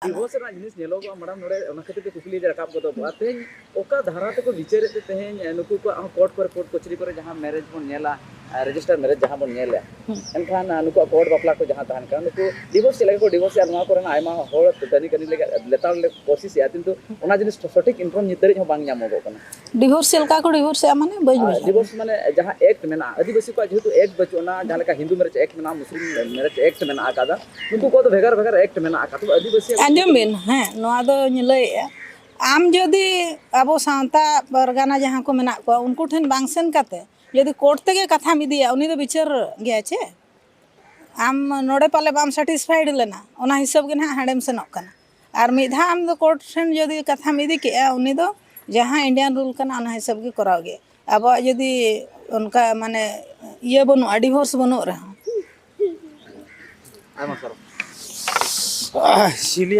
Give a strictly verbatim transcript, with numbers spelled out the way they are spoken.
Divorce ᱨᱮᱱᱟᱜ ᱡᱤᱱᱤᱥ ᱧᱮᱞᱚᱜᱚᱜᱼᱟ ᱢᱮᱰᱟᱢ, ᱱᱚᱰᱮ ᱚᱱᱟ ᱠᱷᱟᱹᱛᱤᱨ ᱛᱮ ᱠᱩᱠᱞᱤ ᱫᱚ ᱨᱟᱠᱟᱵ ᱜᱚᱫᱚᱜᱼᱟ᱾ ᱛᱮᱦᱮᱧ ᱚᱠᱟ ᱫᱷᱟᱨᱟ ᱛᱮᱠᱚ ᱵᱤᱪᱟᱹᱨᱮᱫ ᱛᱮ ᱛᱮᱦᱮᱧ ᱱᱩᱠᱩ ᱠᱚᱣᱟᱜ ᱦᱚᱸ ᱠᱳᱨᱴ ᱠᱚᱨᱮ, ᱠᱳᱨᱴ ᱠᱚᱪᱟᱹᱨᱤ ᱠᱚᱨᱮ ᱡᱟᱦᱟᱸ ᱢᱮᱨᱮᱡᱽ ᱵᱚᱱ ᱧᱮᱞᱟ, ᱨᱮᱡᱤᱥᱴᱟᱨ ᱢᱮᱨᱮᱡᱽ ᱡᱟᱦᱟᱸ ᱵᱚᱱ ᱧᱮᱞᱮᱫ, ᱮᱱᱠᱷᱟᱱ ᱱᱩᱠᱩᱣᱟᱜ ᱠᱳᱨᱴ ᱵᱟᱯᱞᱟ ᱠᱚ ᱡᱟᱦᱟᱸ ᱛᱟᱦᱮᱱ ᱠᱟᱱᱟ, ᱱᱩᱠᱩ ᱰᱤᱵᱷᱳᱨᱥ ᱪᱮᱫ ᱞᱮᱠᱟ ᱠᱚ ᱰᱤᱵᱷᱳᱨᱥᱮᱫᱼᱟ, ᱱᱚᱣᱟ ᱠᱚᱨᱮᱱᱟᱜ ᱟᱭᱢᱟ ᱦᱚᱲ ᱛᱟᱹᱱᱤ ᱠᱟᱹᱱᱤ ᱞᱮᱠᱟ ᱞᱮᱛᱟᱲ ᱞᱮ ᱠᱳᱥᱤᱥᱮᱫᱼᱟ, ᱠᱤᱱᱛᱩ ᱚᱱᱟ ᱡᱤᱱᱤᱥ ᱥᱚᱴᱷᱤᱠ ᱤᱱᱯᱷᱚᱨᱢ ᱱᱤᱛ ᱫᱷᱟᱹᱨᱤᱡ ᱦᱚᱸ ᱵᱟᱝ ᱧᱟᱢᱚᱜᱚᱜ ᱠᱟᱱᱟ᱾ ᱰᱤᱵᱷᱳᱨᱥ ᱪᱮᱫ ᱞᱮᱠᱟ ᱠᱚ ᱰᱤᱵᱷᱳᱨᱥᱮᱫᱼᱟ, ᱢᱟᱱᱮ ᱵᱟᱹᱧ ᱟᱨ ᱵᱩᱡᱷᱟᱹᱣ ᱰᱤᱵᱷᱳᱨᱥ ᱢᱟᱱᱮ ᱡᱟᱦᱟᱸ ᱮᱠᱴ ᱢᱮᱱᱟᱜᱼᱟ, ᱟᱹᱫᱤᱵᱟᱹᱥᱤ ᱠᱚᱣᱟᱜ ᱡᱮᱦᱮᱛᱩ ᱮᱠᱴ ᱵᱟᱹᱪᱩᱜ ᱟᱱᱟ, ᱡᱟᱦᱟᱸ ᱞᱮᱠᱟ ᱦᱤᱱᱫᱩ ᱢᱮᱨᱮᱡᱽ ᱮᱠᱴ ᱢᱮᱱᱟᱜᱼᱟ, ᱢᱩᱥᱞᱤᱢ ᱢᱮᱨᱮᱡᱽ ᱮᱠᱴ ᱢᱮᱱᱟᱜ ᱟᱠᱟᱫᱟ, ᱱᱩᱠᱩ ᱠᱚᱣᱟᱜ ᱫᱚ ᱵᱷᱮᱜᱟᱨ ᱵᱷᱮᱜᱟᱨ ᱮᱠᱴ ᱢᱮᱱᱟᱜ ᱟᱠᱟᱫᱟ᱾ ᱛᱚᱵᱮ ᱟᱹᱫᱤᱵᱟᱹᱥᱤ ᱟᱸᱡᱚᱢ ᱵᱤᱱ, ᱦᱮᱸ, ᱱᱚᱣᱟ ᱫᱚᱧ ᱞᱟᱹᱭᱮᱫᱼᱟ, ᱟᱢ ᱡᱩᱫᱤ ᱟᱵᱚ ᱥᱟᱶᱛᱟ ᱯᱟᱨᱜᱟᱱᱟ ᱡᱟᱦᱟᱸ ᱠᱚ ᱢᱮᱱᱟᱜ ᱠᱚᱣᱟ, ᱩᱱᱠᱩ ᱴᱷᱮᱱ ᱵᱟᱝ ᱥᱮᱱ ᱠᱟᱛᱮ ᱡᱩᱫᱤ ᱠᱳᱨᱴ ᱛᱮᱜᱮ ᱠᱟᱛᱷᱟᱢ ᱤᱫᱤᱭᱟ, ᱩᱱᱤ ᱫᱚ ᱵᱤᱪᱟᱹᱨ ᱜᱮᱭᱟ ᱪᱮ? ᱟᱢ ᱱᱚᱰᱮ ᱯᱟᱞᱮ ᱵᱟᱢ ᱥᱟᱴᱤᱥᱯᱷᱟᱭᱤᱰ ᱞᱮᱱᱟ, ᱚᱱᱟ ᱦᱤᱥᱟᱹᱵ ᱜᱮ ᱱᱟᱦᱟᱜ ᱦᱟᱸᱰᱮᱢ ᱥᱮᱱᱚᱜ ᱠᱟᱱᱟ᱾ ᱟᱨ ᱢᱤᱫ ᱫᱷᱟᱣ ᱟᱢ ᱫᱚ ᱠᱳᱨᱴ ᱴᱷᱮᱱ ᱡᱩᱫᱤ ᱠᱟᱛᱷᱟᱢ ᱤᱫᱤ ᱠᱮᱜᱼᱟ, ᱩᱱᱤ ᱫᱚ ᱡᱟᱦᱟᱸ ᱤᱱᱰᱤᱭᱟᱱ ᱨᱩᱞ ᱠᱟᱱᱟ, ᱚᱱᱟ ᱦᱤᱥᱟᱹᱵ ᱜᱮ ᱠᱚᱨᱟᱣ ᱜᱮ᱾ ᱟᱵᱚᱣᱟᱜ ᱡᱩᱫᱤ ᱚᱱᱠᱟ, ᱢᱟᱱᱮ, ᱤᱭᱟᱹ ᱵᱟᱹᱱᱩᱜᱼᱟ, ᱰᱤᱵᱷᱳᱨᱥ ᱵᱟᱹᱱᱩᱜ ᱨᱮᱦᱚᱸ᱾ ᱟᱭᱢᱟ ᱥᱟᱨᱦᱟᱣ᱾ ᱪᱤᱞᱤ